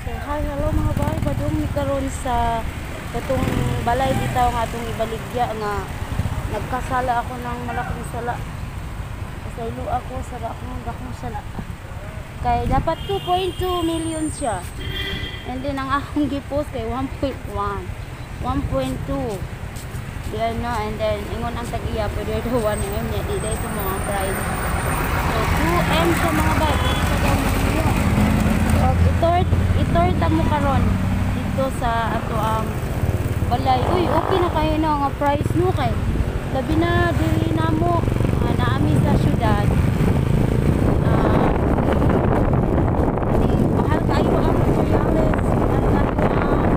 So, hi, hello mga bay. Padung mi karon sa katong balay bitaw nga atong ibaligya nga nagkasala ako ng malaking sala. Pasaylo ako sa akong dakong sala. Kay dapat 2.2 million siya. And then ang akong gipost kay 1.1. 1.2. Diyan na, and then ingon ang tag-iya pwede daw 1M niya di dahil sa mga price. So 2M siya mga bay. Pwede pa daw mo. So itor ta mo karon dito sa ato ang balay. Uy, okay na kayo na nga price no kay. Labi na diri namo naami sa syudad. Mahal kayo ang materials, mahal kayo ang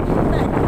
yuta.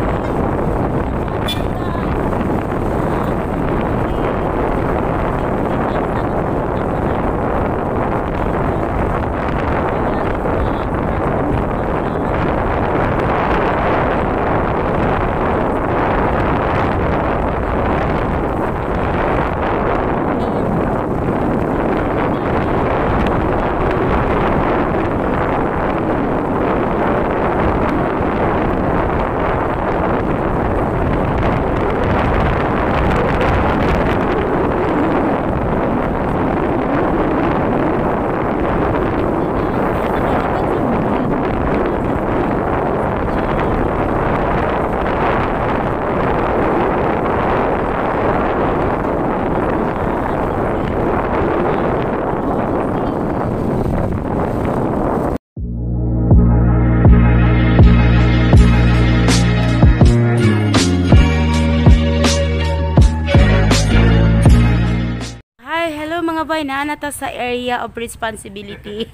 Hi, hello mga bay, naa na ta sa area of responsibility.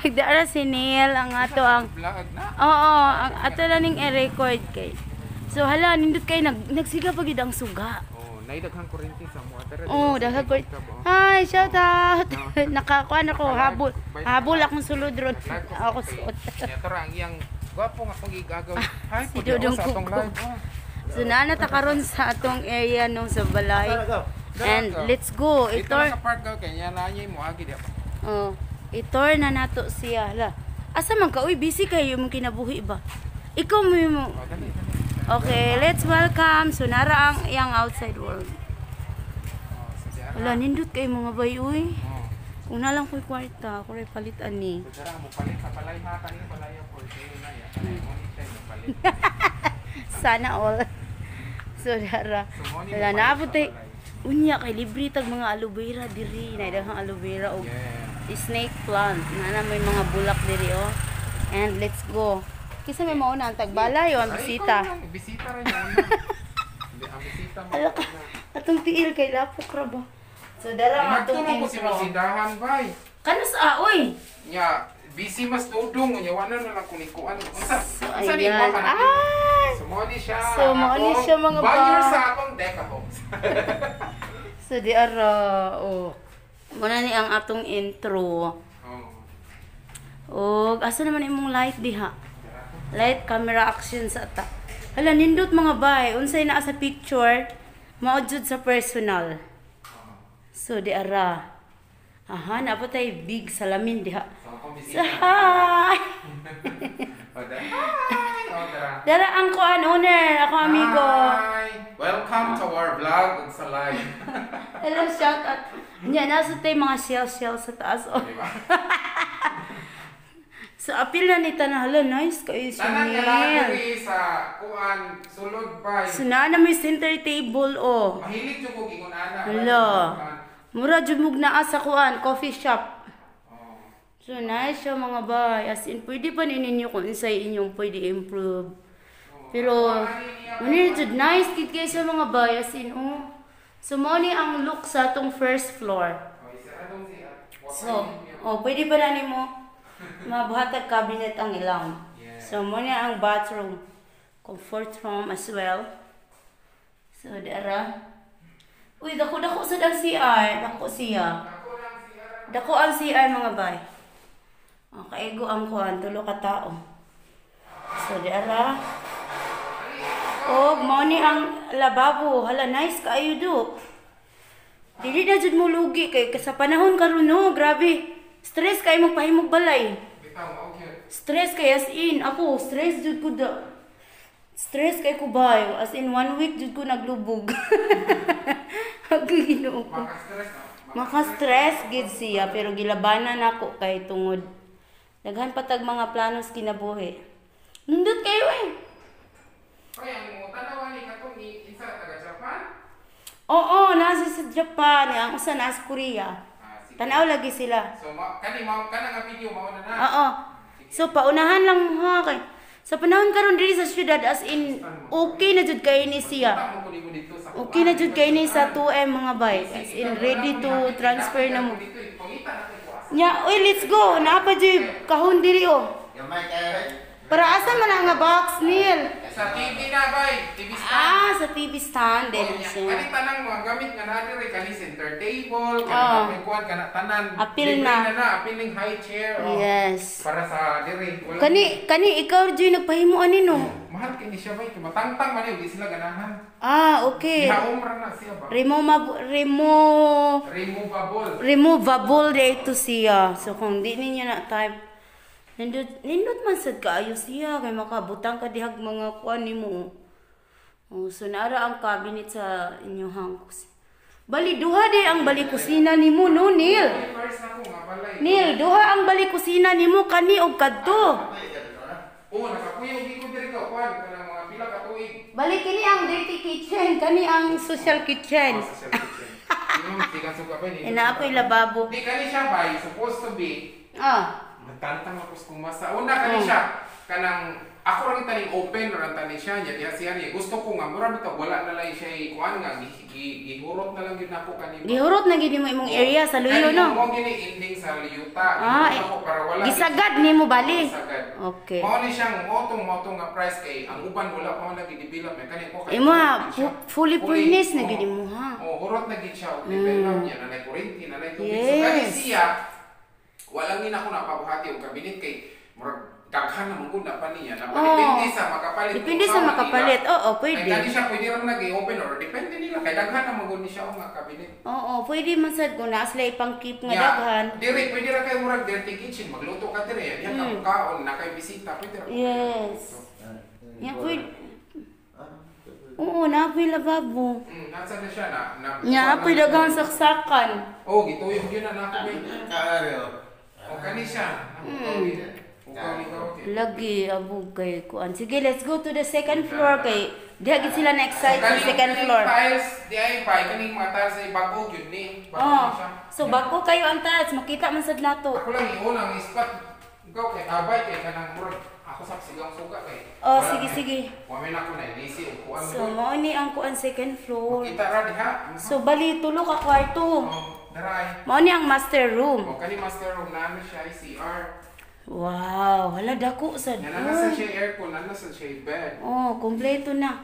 Dara si Neil ang ato ang Vlog na. Oo, ang ato na ning i-record kay. So hala, nindot kay nagsiga pa gid ang suga. Oh, naidaghang kuryente sa mo. Pero Oh, daghang kuryente. Hi, shout out. Nakakuan ako habol. Habol akong sulod ron. Ako suot. Nya tara ang iyang gwapo nga akong gigagaw. Hi, Si Dudong sa atong Kukong. live. Oh. So naa na ta karon sa atong area no sa balay. And let's go. Ito Itor. sa park daw kay nya na niya mo agi di pa. Oh, itor na nato siya. Hala. Asa man ka? Uy, busy kayo imong kinabuhi ba? Ikaw mo yung Oh, dali dali. Okay, let's welcome. So nara ang iyang outside world. Oh, so di ara. Wala, nindot kay mga bay, uy. Oh. Kung nalang ko'y kwarta, ako rin palit ani. So dara mo palit sa palay ha kaning palay for sale na ya. Kanay mo ni siya mo palit. Sana all. So dara. So mo ni Wala mo na palit sa tay. balay. Unya kay libre tag mga aloe vera diri, na daghang aloe vera og Yeah. snake plant. Na may mga bulak diri oh. And let's go. Kisa may mauna ang tagbalay o ang Ay, bisita. ikaw lang, bisita ra niya una. Hindi, ang bisita mo. Ala ka. Atong tiil kay lapok ra ba. So dara ang atong Nagtulo ko si intro. Masindahan bay. Kanos ah, oy. Nya, busy mas dudong nya wala na lang kunikuan. Unsa? So Unsa ni ayan. mo ka na? Ay! So mo ni siya. So, ang mao ni akong siya, mga buyer ba. sa akong Deca Homes. So di ara oh. Muna ni ang atong intro. Oh. Og asa naman imong light diha? Light camera action sa ata. Hala nindot mga bay, unsay naa sa picture mao jud sa personal. So di ara. Aha, naa pa tay big salamin diha. So akong So, bisita. hi. Oh, dara. Hi. Oh, dara. Dara ang kuan owner, ako amigo. Hi. Welcome to our vlog ug sa live. Hello, shout out. Nya nasa tay mga shell shell sa taas. Oh. Di ba? So apil na ni tanan hala nice kayo siya. Tanan nga Neil. diri sa kuan sulod bay. So naa na may center table oh. Mahilig jud kog ingon ana. Hala. Mura jud mug naa sa kuan, coffee shop. Oh. So nice siya mga bay. As in pwede pa ni ninyo kung unsay inyong pwede improve. Pero muna jud nice kid kayo sa mga bay as in oh. So mao ni ang look sa atong first floor. Oh, isa anong siya? So, oh, pwede pa na nimo mabuhatag cabinet ang ilang. Yeah. So, mo ni ang bathroom. Comfort room as well. So, dara. Uy, dako-dako sa ang CR. Dako siya. Dako ang CR mga bay. Oh, kaigo ang kuan, tulo ka tao. So, dara. Og mao ni ang lababo. Hala, nice kaayo do. Dili na jud mo lugi kay sa panahon karon no, grabe. Stress kay magpahimog balay. Bitaw mao gyud. Stress kay, as in ako stress jud ko da. Stress kay ko bay, as in one week jud ko naglubog. Agoy, Ginoo ko. Maka-stress, no? Maka-stress gid siya, pero gilabanan nako kay tungod daghan pa tag mga planos kinabuhi. Nindot kayo eh. Kaya ang mga tanawa ni katong isa taga Japan. Oo, nasa sa Japan, ang usa nasa Korea. Ah, sige. Tanaw lagi sila. So ma kani mao kana nga video mao na na. Oo. So paunahan lang mo ha kay sa panahon karon diri sa syudad, as in okay na jud kay ni siya. Kita mo kunin mo dito sa Okay na jud kay ni sa 2M, mga bay. As in ready to transfer na mo. Dito eh, pangita na ko asa. Nya, oy, let's go. Naa pa jud kahon diri oh. Gamay kayo eh. Para asa man ang nga box, Neil? Sa TV na bay, TV stand. Ah, sa TV stand din Oh, nya, siya. kani tanang mga gamit nga naa diri, kani center table, kani Oh. oh. kuan kana tanan. Apil Libre na. na na, apiling high chair, oh. Yes. Para sa diri. Wala- Kani kani ikaw jud nagpahimo ani, no? Mahal kini siya bay, kay matangtang man yun, di sila ganahan. Ah, okay. Gihaom ra na siya ba. Remo Removable. Removable dito siya. So kung di ninyo na type, nindot nindot man sad kaayo siya kay makabutang ka dihag mga kuan nimo. Oh, so naara ang cabinet sa inyong kus. Bali duha di ang bali kusina nimo, no, Neil? Ay, first na ko nga balay. Neil, duha ang bali kusina nimo, kani og kadto. Oh, nakakuyog di ko diri ka kuan kanang mga pila ka tuig. Bali kini ang dirty kitchen, kani ang social kitchen. Oh, sa kitchen. Yung sigan suka ba ni? E naa po'y lababo. Di kani siya bay, supposed to be matantang ako sa kumasa. Una kani siya kanang ako ra taning open ra tani siya nya diha siya niya. Gusto ko nga mura bitaw wala na lang siya kuan nga gihurot na lang gyud nako kani. Gihurot na gid nimo imong area sa luyo, Kani no? mo gini ending sa luyuta. Ah, Gihurot ako para wala. Gisagad nimo bali. Gisagad. Okay. Mao ni siyang motong nga price kay ang uban wala pa man lagi develop kani ko kay Imo ha, hurot siya. fully furnished na oh. gid mo ha. Oh, hurot na gid siya og develop niya na kuryente na tubig. So kani siya walang ni ako napabuhati og cabinet kay murag daghan na mong na pa niya na depende sa makapalit. Depende kung sa usawa makapalit. nila. Oo, Kay pwede. kani siya pwede ra man nag-open or depende nila kay daghan na man gud ni siya og nga cabinet. Oo, pwede man sad kung naa sila ipang keep nga Nya, daghan. diri pwede ra kay murag dirty kitchen, magluto ka diri, diha ka kaon na kay bisita, pwede ra. Yes. Ya, pwede. Oo, naa po'y lababo. Nasa na siya na na. Nya, apoy daghang saksakan. Oh, gituyog yun na nako ba. Kaaryo. O kani siya. Ugaw ni okay. Lagi abog kay kuan. Sige, let's go to the second floor kay diha gid sila na excite sa second floor. Tiles, di ay pa kaning mga tiles ay bago gyud ni. Bago Oh. ni siya. So bako kayo ang tiles, makita man sad nato. Ako lang iuna ang spot. Ikaw kay abay kay kanang murag ako sa sigang suga kay. Oh, wala sige, may- sige. Wa may nako na lisi og kuan. So mao ni ang kuan, second floor. Makita ra diha. So bali tulo ka kwarto. Oh, daray. Mao ni ang master room. O kani master room na ano siya ay CR. Wow, hala, dako sad. Yan na sa siya aircon, na sa siya bed. Oh, kompleto na.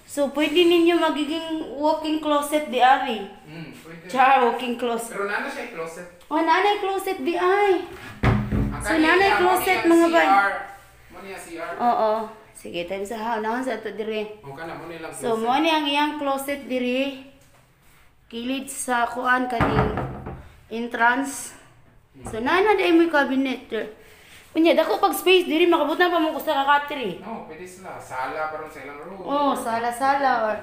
So pwede ninyo magiging walk-in closet di ari. Pwede. Char, walk-in closet. Pero na siya closet. Oh, nanay closet di ay. Ang So, kani nanay niya, mo closet, niya mga bay. CR. Mo niya CR. Oo. Sige, time sa haunahon sa ato diri. O kana mo nilang So, closet. mo ni ang iyang closet diri. Kilid sa kuan kaning entrance. So, nana di mo cabinet. Unya, dako pag space diri, makabutang pa mo usa ka katri. No, pwede sila. Sala parang sa ilang room. Oh, sala-sala or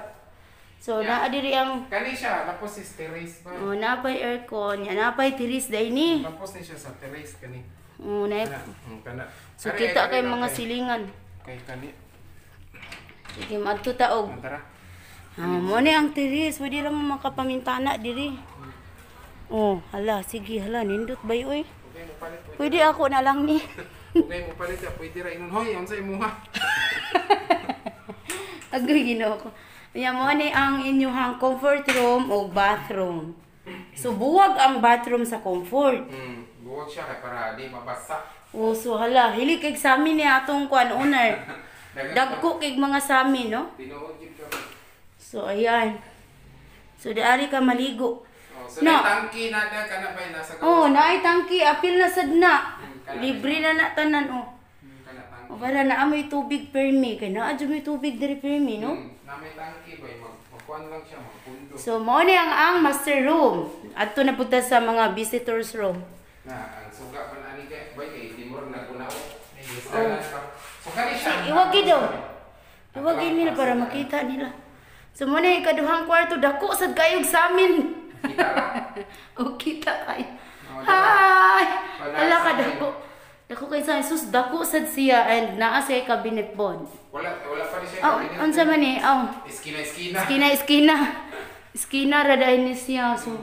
so naa diri ang Kani siya, tapos is terrace ba? Oh, naa pay aircon, nya naa pay terrace dai ni. Tapos ni siya sa terrace kani. Oh, na Kana, kana. So Kani, kita kani kay lang mga silingan. Kay kani. Sige, madto ta og. Tara. Ah, mo ni ang terrace, pwede lang mo makapamintana diri. Oh, hala, sige, hala, nindot bay oy. Ugay mo palit. Pwede. Pwede ako na lang ni. Ugay mo palit, ah, pwede ra inon hoy, unsa imuha? Agoy, Ginoo ko. Nya mo ni ang inyuhang comfort room o bathroom. So buwag ang bathroom sa comfort. Buwag siya kay para di mabasa. Oh, so hala, hili kay sa amin ni atong kuan owner. Dagko kay mga sami, no? Tinuod gyud ka. So ayan. So diari ka maligo. Oh, so No. no. Tangki na na kana pa nasa gawas. Oh, naay tangki, apil na sad na. Kana. Libre na na tanan oh. Kana tangki. O para naa may tubig permi kay naa jud may tubig diri permi, no? Na may tangki ba magkuan lang siya magpundo. So mao ni ang master room. Adto na punta sa mga visitors room. Na ang suga man ani kay bay kay di mo ra nagunaw. So kani siya. Iwagi daw. Iwagi nila para makita nila. So mao na ikaduhang kwarto, dako sad kayog sa amin. Kita ra. O kita kayo. Oh, Hi! Wala Hala ka sa amin. dako. Dako kay sa sus, dako sad siya and naa siya cabinet board. Wala wala pa ni siya Oh, cabinet. unsa man ni? Oh, Eskina eskina. Eskina eskina. Eskina ra dai ni siya. So,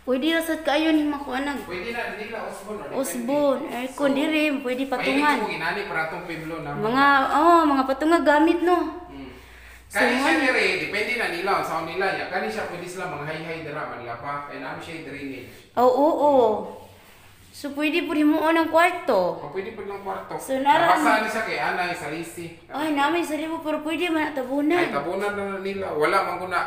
Pwede ra sad kayo ni makuanag. Pwede na nila usbon or depende. Usbon, aircon diri, pwede patungan. Mahilig ko inani para atong pueblo na. Mga patungan gamit, no. So, Kani siya dire, depende na nila sa nila niya. Kani siya pwede sila mga hay-hay dira man pa. Kay namin siya drainage. Oo. So pwede po himuon ang kwarto. O pwede pud lang kwarto. So, nara- Nabasa ni siya kay anay sa lisi. Ay, namin sa libo, pero pwede man Ay, tabunan. tabunan na nila. Wala man ko na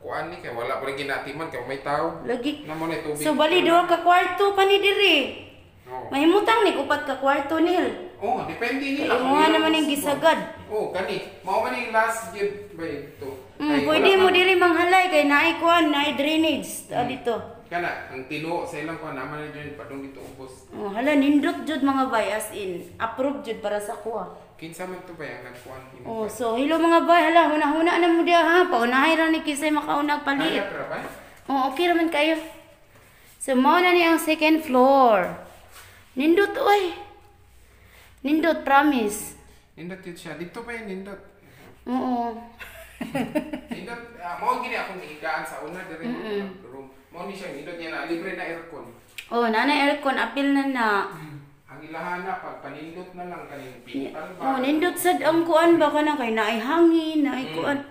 kuan ni kay wala pa rin ginatiman kay may tao. Lagi. Na mo na tubig. So bali duha ka kwarto pa ni diri. Oo. Mahimutang ni upat ka kwarto nil. Oh, depende nila. Kay imuha naman yung gisagad. Oh, kani. Mao man yung last give by ito. Pwede mo diri manghalay kay naay kuan, naay drainage dito. Kana, ang tinuo sa ilang kuan naman na dyan padung dito ubos. Oh, hala, nindot jud, mga bay, as in. Approve jud para sa kuha. Kinsa man to ba ang nagkuan imo? Oh, so hello, mga bay, hala, huna-huna na mo diha ha. Paunahay ra ni kisay makaunag palit. Kaya pra ba? Oh, okay raman kayo. So mao na ni ang second floor. Nindot oy. Nindot, promise. Nindot yun siya. Dito pa yun, nindot. Oo. Nindot, mao gini akong higaan sa una dire room. Mao ni siya nindot niya na libre na aircon. Oh, nana aircon apil na na. Ang ilahan na pag panindot na lang kaning pital ba. Oh, nindot sad ang kuan ba kana kay naay hangin, naay kuan.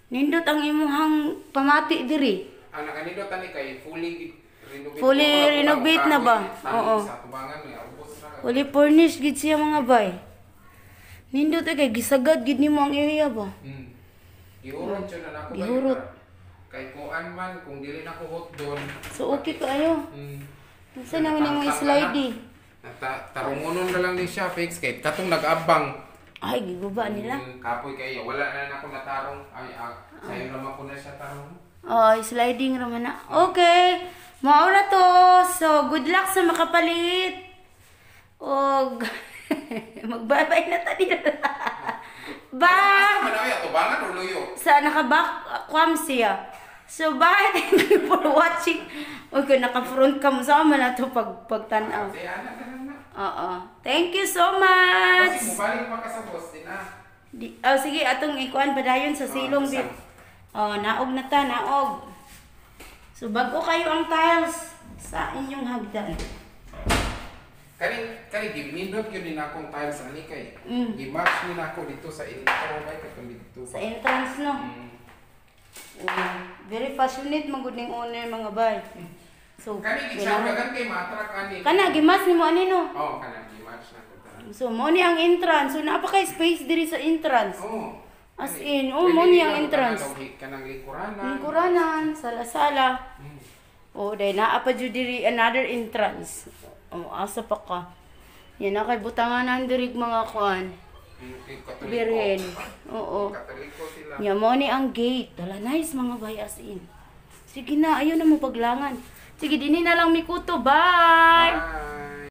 Nindot ang imuhang pamati diri. Ang nakanindot ani kay fully renovate. Fully Wala ko renovate na ba? kahoy, Oo. sa tubangan niya ubos ra. Fully furnished gid siya, mga bay. Nindot eh, kay gisagad gid nimo ang area ba. Gihurot yun na nako ba. Gihurot. Kay kuan man kung dili na ko hot doon. So okay kaayo. Unsa naman imong slide eh? Nata tarungonon na lang ni siya fix kay katong nag-abang. Ay, giguba nila. Kapoy kayo wala na nako natarong. Ay, sayo naman ko na siya tarong. Oh, sliding raman na. Okay. Mao na to. So, good luck sa makapalit. Og magbabay na ta nila. Bye! Asa man ay atubangan o luyo? Sa naka-back cam siya. So, bye. Thank you for watching. Okay, naka-front cam sa man na to pag pagtan-aw. Say ana na lang na. Oo. Thank you so much. Kasi mobalik pa ka sa boss din ah. Di, oh, sige, atong ikuan padayon sa silong. Isang. Oh, naog na ta, naog. So, bago kayo ang tiles sa inyong hagdan. Kani kani ginindot yun ni nakong tiles ani kay. Gimatch ni nako dito sa intro bay katong dito. Sa entrance, no? Mm. Oh, very passionate man gud ning owner, mga bay. So, Kani gitsa dagan kay matrak ani. Kana gimas nimo ani, no? Oh, kana gimatch na ko tanan. So, mo ni ang entrance. So, naa pa kay space diri sa entrance. Oh. As in, oh, mo ni ang entrance. Kanang lingkuranan. Lingkuranan, sala-sala. Oh, dahil naa pa jud diri another entrance. Oh, asa pa ka. Yan na kay butanganan diri mga kuan. Kay Katoliko. Birhen. Oo. Katoliko sila. Nya mo ni ang gate. Dala nice, mga bay, as in. Sige na, ayaw na mo paglangan. Sige, dinhi na lang mikuto. Bye! Bye.